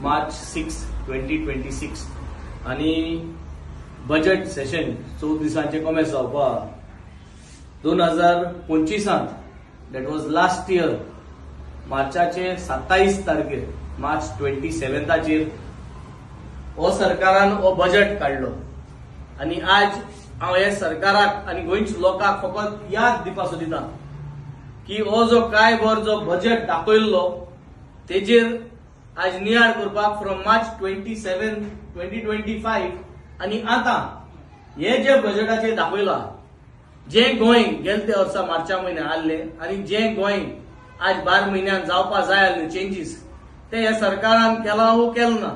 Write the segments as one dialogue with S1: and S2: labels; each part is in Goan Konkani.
S1: March 6, 2026 आणि बजेट सेशन 14 दिसांचे कॉमेस जावपा. 2025त, that was last year, मार्चाचे 27 तारखेर, मार्च 27ताचेर हो सरकारान हो बजेट काडलो आनी आज हांव हे सरकाराक आनी गोंयच्या लोकांक फकत याद दिवपा सोदिता की हो जो काय भर जो बजेट दाखयल्लो, तेजेर आज नियाळ करपाक from March 27, 2025 आनी आतां हे जे बजेटाचेर दाखयला, जे गोंय गेले ते वर्सा मार्चा म्हयन्यात आहले आनी जे गोंय आज 12 म्हयन्यान जावपा जाय आहले चेंजीस, ते ह्या सरकारान केला वो केलें ना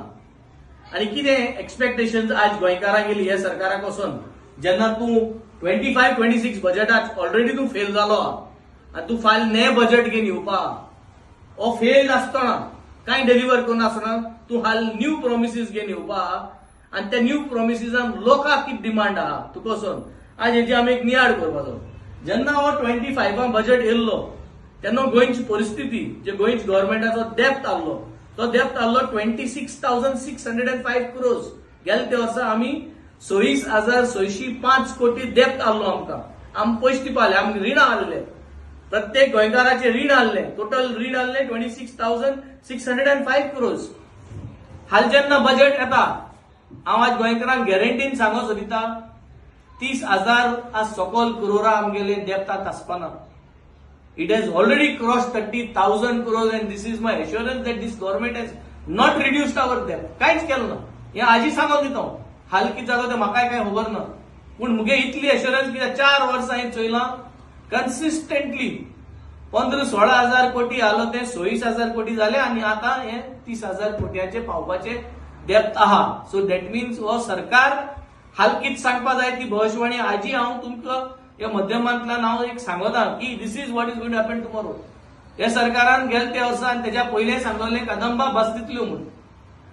S1: आनी कितें एक्सपेक्टेशन आज गोंयकारांगेली ह्या सरकाराक वचून, जेन्ना तूं 25-26 बजेटाक ऑलरेडी तूं फेल जालो आनी तूं फाल्यां ने बजेट घेवन येवपा. हो फेल आसतना, कांय डिलिव्हर करिनासतना तूं हाल न्यू प्रोमिसीस घेवन येवपा आनी त्या न्यू प्रोमिसीसान लोकांक कितें डिमांड आहा तुका वचून, आज हेजी आमी एक नियाळ करपाचो. जेन्ना हो 25 बजेट येयल्लो, तेन्ना गोंयची परिस्थिती, जे गोंयच्या गव्हर्मेंटाचो डेब्ट आहलो, तो डेब्ट आहलो 26,605 crores. गेले ते वर्सा आमी 26,605 कोटी डेब्ट आहलो आमकां. आमी पयशे दिवपा आहले, आमकां रिणां आहले, प्रत्येक गोंयकाराचे रीण आहले. टोटल रीण आहले 26,605 crores. हाल जेन्ना बजेट येता, हांव आज गोंयकारांक गॅरंटीन सांगो सोदिता, 30,000 आज सकल करोरा आमगेले डेब्टात आसपाना. It has already crossed 30,000 crores and this is my assurance that this government has not reduced our debt. कांयच केलें ना हें आजी सांगोन दिता हांव. हाल कितें जाता तें म्हाकाय कांय खबर ना, पूण मुगे इतली एश्योरन्स कित्याक 4 वर्सां हांवें चोयलां, कन्सिस्टंटली 15-16 हजार कोटी आलो, ते 26 हजार कोटी जाले आनी आतां हे 30,000 कोट्याचे पावपाचे डेब्ट आहा. सो that means हो सरकार हाल कितें सांगपा जाय ती भविष्यवाणी आजी हांव तुमकां ह्या माध्यमांतल्यान हांव एक सांगता की this is what is going to happen tomorrow. ह्या सरकारान गेले त्या वर्सा आनी तेच्या पयलें सांगलेलें कदंबा बस दितल्यो म्हूण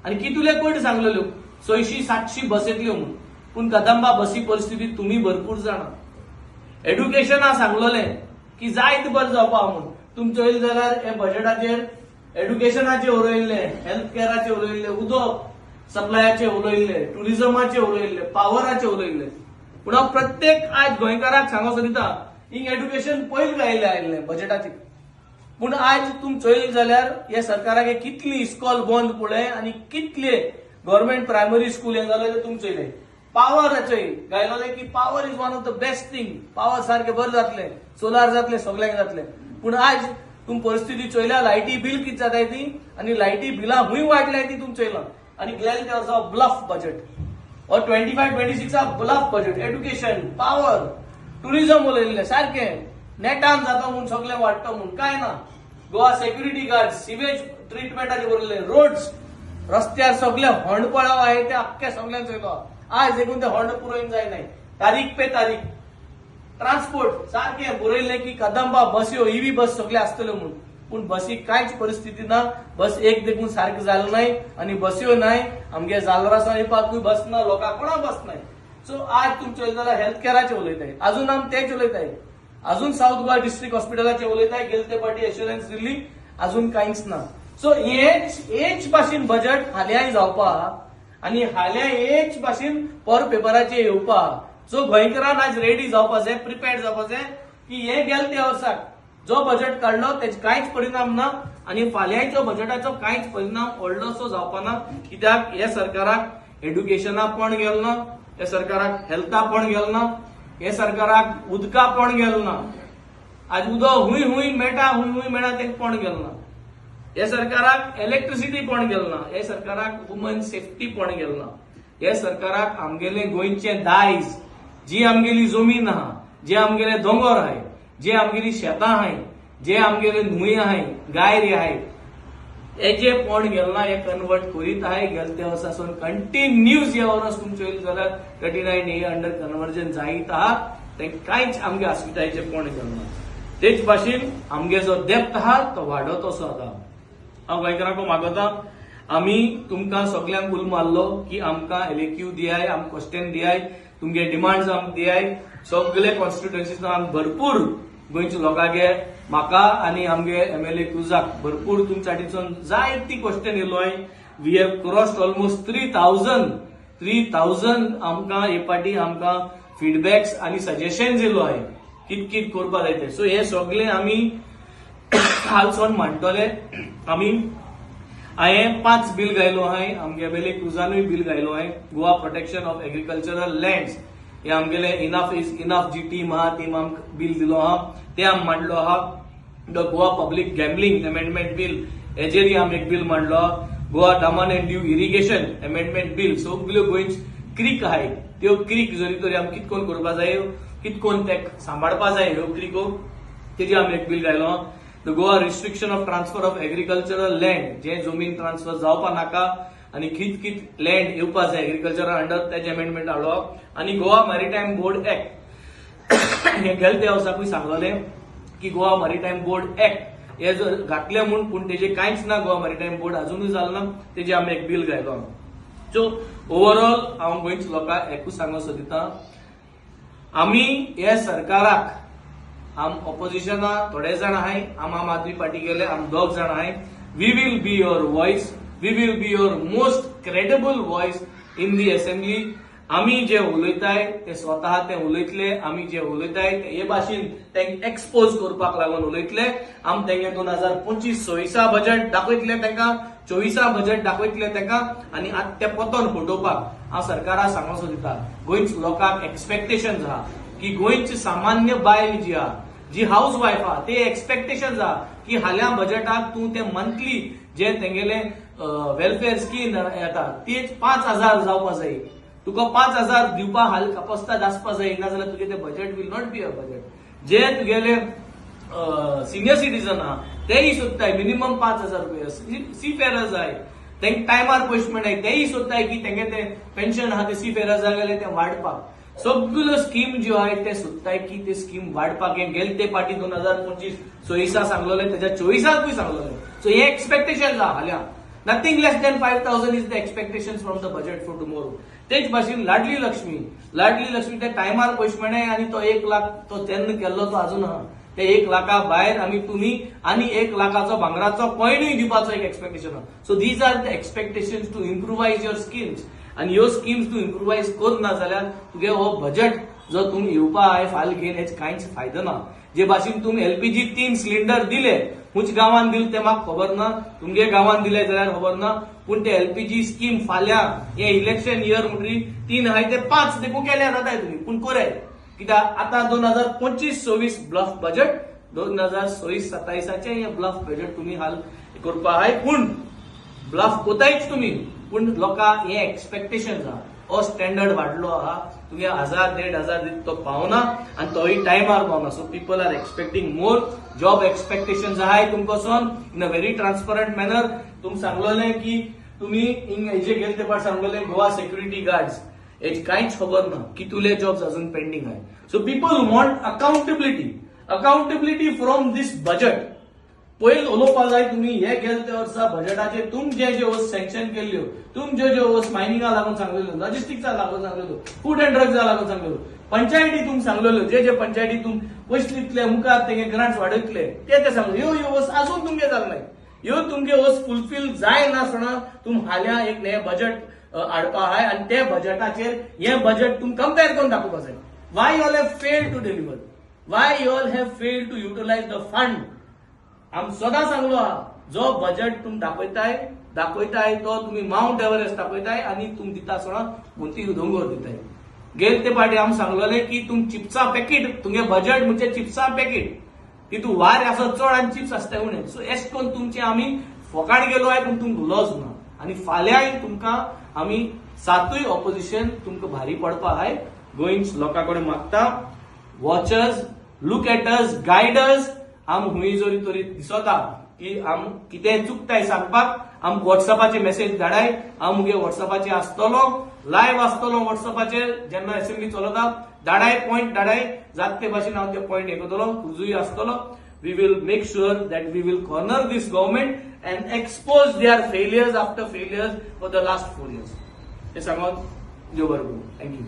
S1: आनी कितले कोटी सांगलेल्यो, 600-700 बस येतल्यो म्हूण, पूण कदंबा बसी परिस्थिती तुमी भरपूर जाणा. एड्युकेशना सांगलेलें की जायत बरें जावपा म्हूण. तुमी चोयलें जाल्यार हे बजेटाचेर एड्युकेशनाचेर उलयल्ले, हेल्थ केराचेर उलयल्ले, उदक सप्लायाचे उलयल्ले, टुरिझमाचे उलयल्ले, पावराचे उलयल्ले. पूण हांव प्रत्येक आज गोंयकाराक सांगो सोदिता, हिंग एड्युकेशन पयलीं आयिल्लें आयिल्लें बजेटाचेर, पूण आज तुमी चोयलें जाल्यार हे सरकाराक हे कितली इस्कॉल बंद पळय आनी कितले गव्हर्मेंट प्रायमरी स्कूल हे जाले ते तुमी चोयले. पावराचेर गायलोले की power is one of the best thing, power सारकें बरें जातलें, सोलार जातलें, सगल्यांक जातलें. पूण आज तुमी परिस्थिती चोयल्या, लायटी बील कितें जाताय ती आनी लायटी बिलां खूंय वाडल्याय ती तुमी चोयलां. आनी गेले ते वर्सा ब्लफ बजेट हो 25-26 bluff budget. Education, power, tourism उलयल्लें सारकें नेटान जाता म्हूण, सगळें वाडटा म्हूण, कांय ना. गोवा सेक्युरिटी गार्ड, सिवेज ट्रिटमेंटाचे बरयल्ले, रोड्स, रस्त्यार सगळे होंड पळाव आहे ते अख्ख्या सगळ्यान चोयलो. आज देखून ते होंड पुरोवन जाय नाही, तारीख पे तारीख. ट्रान्सपोर्ट सारकें बरयल्लें की कदंबा बस्यो, इवी बस सगळे आसतल्यो म्हूण, पूण बसी कांयच परिस्थिती ना. बस एक देखून सारकें जालें नाय आनी बस्यो नाय. आमगे जालरासान येवपाकूय बस ना, लोकांक कोणा बस नाय. सो आज तुमी चोयलें जाल्यार हेल्थ केराचें उलयताय, अजून आमी तेच उलयताय. अजून सावथ गोवा डिस्ट्रिक्ट हॉस्पिटलाचे उलयताय. गेले ते फावटी एश्युरन्स दिल्ली, अजून कांयच ना. सो हेच हेच भाशेन बजेट फाल्यांय जावपा आनी फाल्यां हेच भाशेन पर पेपराचेर येवपा. सो गोंयकारान आज रेडी जावपा जाय, प्रिपेर्ड जावपा जाय की हे गेले त्या वर्साक जो बजेट काडलो तेजे कांयच परिणाम ना आनी फाल्यांच्या बजेटाचो कांयच परिणाम व्हडलोसो जावपा ना, कित्याक हे सरकाराक एड्युकेशना पण गेलो ना, हे सरकाराक हेल्था पण गेलो ना, हे सरकाराक उदका पण गेलो ना. आज उदक हुंय हुंय मेळटा, हुंय हुंय मेळटा, तें पण गेलो ना. हे सरकाराक इलेक्ट्रिसिटी पण गेलो ना. हे सरकाराक वुमन सेफ्टी पण गेलो ना. हे सरकाराक आमगेले गोंयचे दायज, जी आमगेली जमीन आहा, जे आमगेले दोंगर आहाय, जे आमगेली शेतां आहाय, जे आमगेले न्हंय आहाय, गायरी आहाय, हेजे पण गेलो ना. हे कन्वर्ट करीत आहाय. गेले ते वर्सा सावन कंटिन्यूज ह्या वर्स तुमी चोयलें जाल्यार 39A under conversion जायत आहा. तें कांयच आमगे हॉस्पिटलाचें पण गेलो ना. तेच भाशेन आमगे जो डेब्ट आहा तो वाडत असो आतां. हांव गोंयकारांक मागता, आमी तुमकां सगल्यांक उलो मारलो की आमकां एलएक्यू दियाय, आमकां क्वेश्चन दियाय, तुमगे डिमांड्स आमकां दियाय. सगळे कॉन्स्टिट्युएन्सीन आमी भरपूर गोंयच्या लोकांगे म्हाका आनी आमगे एमएलए क्रुजाक भरपूर तुमच्या कडसून जायती क्वेश्चन येयलो. We have crossed almost 3,000 आमकां हे पाटी आमकां फिडबॅक्स आनी सजेशन्स येयलो आहे, कित कित करपा जाय ते. सो हे सगळे आमी हालसोन मांडटले. आमी हांवें 5 बील घायलो आहाय, आमगे एमएलए क्रुजानूय बील घायलो आहाय. Goa protection of agricultural lands हे आमगेले enough is enough ji team आहा टीम आमकां बील दिलो आहा, ते आमी मांडलो आहा. The Goa public gambling amendment bill हेजेरय आमी एक बील मांडलो. Goa Daman and Diu irrigation amendment bill, सगल्यो गोंयच क्रीक आहाय त्यो क्रीक जरी तरी आमी कितकोन करपा जाय, कितकोन ते सांबाळपा जाय ह्यो क्रिको, तेजेर आमी एक बील घायलो. The Goa restriction of transfer of agricultural land, जे जमीन ट्रान्सफर जावपा नाका आनी कित कित लँड येवपा जाय एग्रीकल्चरल अंडर, तेजे अमेंडमेंट हाडलो. आनी गोवा मॅरिटायम बोर्ड एक्ट, हे गेले त्या वर्साकूय सांगलेले की गोवा मॅरिटायम बोर्ड एक्ट हे जर घातले म्हूण, पूण तेजे कांयच ना. गोवा मॅरिटायम बोर्ड अजुनूय जालें ना, तेजे आमी एक बील घायलो. सो ओवरऑल हांव गोंयच्या लोकांक एकूच सांगूंक सोदिता, आमी हे सरकाराक आम ऑपोजिशना थोडे जाण आहाय, आम आम आदमी पार्टी गेले आम दोग जाण आहाय. We will be your voice, we will be your most credible voice in the assembly. आमी जे उलयताय ते स्वतः ते उलयतले, आमी जे उलयताय ते हे भाशेन तांकां एक्सपोज करपाक लागून उलयतले. आम तेंगे 2025 26 बजेट दाखयतले तांकां, 24 बजेट दाखयतले तांकां आनी आतां ते पोतोन फटोवपाक हांव सरकाराक सांगूंक सोदिता. गोंयच्या लोकांक एक्सपेक्टेशन आहा की गोंयची सामान्य बायल जी आहा, जी हाऊस वायफ आहा, ते एक्सपेक्टेशन आहा की हाल्या बजेटाक तूं ते मंथली जे तेंगेले वेलफेअर स्कीम येता ती 5,000 जावपा जाय. तुका 5,000 दिवपा हाल कापस्ताद आसपा जाय, नाजाल्यार तुगे ते budget will not be a budget. जे तुगेले सिनियर सिटीजन आहा तेय सोदताय मिनिमम 5,000 रुपया. सी फेरर्स आहाय तेंका टायमार पयशे मेळनाय, तेय सोदताय की तेंगे ते पेन्शन आहा ते सी फेरर्स जाले ते वाडपाक. सगळ्यो स्कीम ज्यो आहाय ते सोदताय की ते स्कीम वाडपाक. हे गेले ते पाटी 2025 26 सांगलेले, तेज्या 24कूय सांगलेले. सो हे एक्सपेक्टेशन आहा हाल्या, nothing less than 5,000 is the expectation from the budget for tomorrow. तेच भाशेन लाडली लक्ष्मी, लाडली लक्ष्मी ते टायमार पयशे मेळनाय आनी तो 1 लाख तो तेन्ना केल्लो तो अजून आहा. ते 1 लाखा भायर आमी तुमी आनी 1 लाखाचो भांगराचो कॉयनूय दिवपाचो एक एक्सपेक्टेशन आहा. So these are the expectation to improvise your schemes आनी ह्यो स्किम्स तूं इम्प्रुवायज करना जाल्यार तुगे हो बजेट जो तुमी येवपा आहाय फाल घेवन हेच कांयच फायदो ना. जे भाशेन तुमी एलपीजी 3 सिलिंडर दिले, खंयच्या गांवान दिले ते म्हाका खबर ना, तुमगे गांवान दिले जाल्यार खबर ना, पूण ते एलपीजी स्कीम फाल्यां हे इलेक्शन इयर म्हणटरी 3 आहाय ते 5 देखून केल्या जाताय तुमी, पूण कोराय कित्याक आतां 2025-26 ब्लफ बजेट, 2026-27 हे ब्लफ बजेट तुमी हाल करपा आहाय. पूण ब्लफ कोतायच तुमी, पूण लोकांक हे एक्सपेक्टेशन आहा. हो स्टँडर्ड वाडलो आहा, तुगे 1,000 1,500 दित तो पावना आनी तोय टायमार पावना. So people are expecting more job expectation आहाय तुमकां in a very transparent manner. तुम सांगलोले की तुमी हेजे गेले ते पाट सांगलोले गोवा सेक्युरिटी गार्ड्स हेची कांयच खबर ना, कितुले जॉब्स अजून पेंडींग आहाय. So people want accountability, accountability from this budget. पयल उलोवपा जाय तुमी हे गेले त्या वर्सा बजेटाचेर तुम जे जे वस्त सँक्शन केल्ल्यो, तुम ज्यो ज्यो वस्त मायनिंगा लागून सांगलेल्यो, लॉजिस्टिक्सा लागून सांगलेल्यो, फूड अँड ड्रग्सा लागून सांगलेल्यो, पंचायती तुम सांगलेल्यो, जे जे पंचायती तुम पयशे दितले मुखार तेंगे ग्रांट्स वाडयतले ते ते सांगले, ह्यो ह्यो वस्त अजून तुमगे जाल नाय. ह्यो तुमगे वस्त फुलफील जाय नासतना तुम हाल्या एक नये बजेट हाडपा आहाय आनी ते बजेटाचेर हे बजेट तुम कंपेर करून दाखोवपा जाय. Why you all have fail to deliver, why you all have fail to utilize the fund. आम सदां सांगलो आहा, जो बजेट तुम दाखयताय दाखयताय तो तुमी मावंट एव्हरेस्ट दाखयताय आनी तुम दिता आसतना मोती दोंगर दिताय. गेले ते पाटी आम सांगलेले की तुम चिप्सा पॅकेट, तुमगे बजेट म्हणजे चिप्सा पॅकेट, तितू वार आसत चड आनी चिप्स आसताय उणें. सो एश करून तुमचे आमी फोकाट गेलो आहाय, पूण तुमकां लॉस ना. आनी फाल्यांय तुमकां आमी सातूय ऑपोजिशन तुमकां भारी पडपा आहाय. गोंयच लोकां कडेन मागता, watch us, look at us, guide us. आम हुंय जरी तरी दिसता की आम कितें चुकताय सांगपाक, आम वॉट्सॅपाचेर मेसेज धाडाय. हांव मुगे वॉट्सॅपाचेर आसतलो, लायव्ह आसतलो वॉट्सॅपाचेर जेन्ना असेंब्ली चलता. धाडाय पॉयंट धाडाय, जात ते भाशेन हांव ते पॉयंट हे करतलो, क्रुजूय आसतलो. We will make sure that we will corner this government and expose their failures after failures for the last 4 years. हे सांगून देव बरें करूं. Thank you.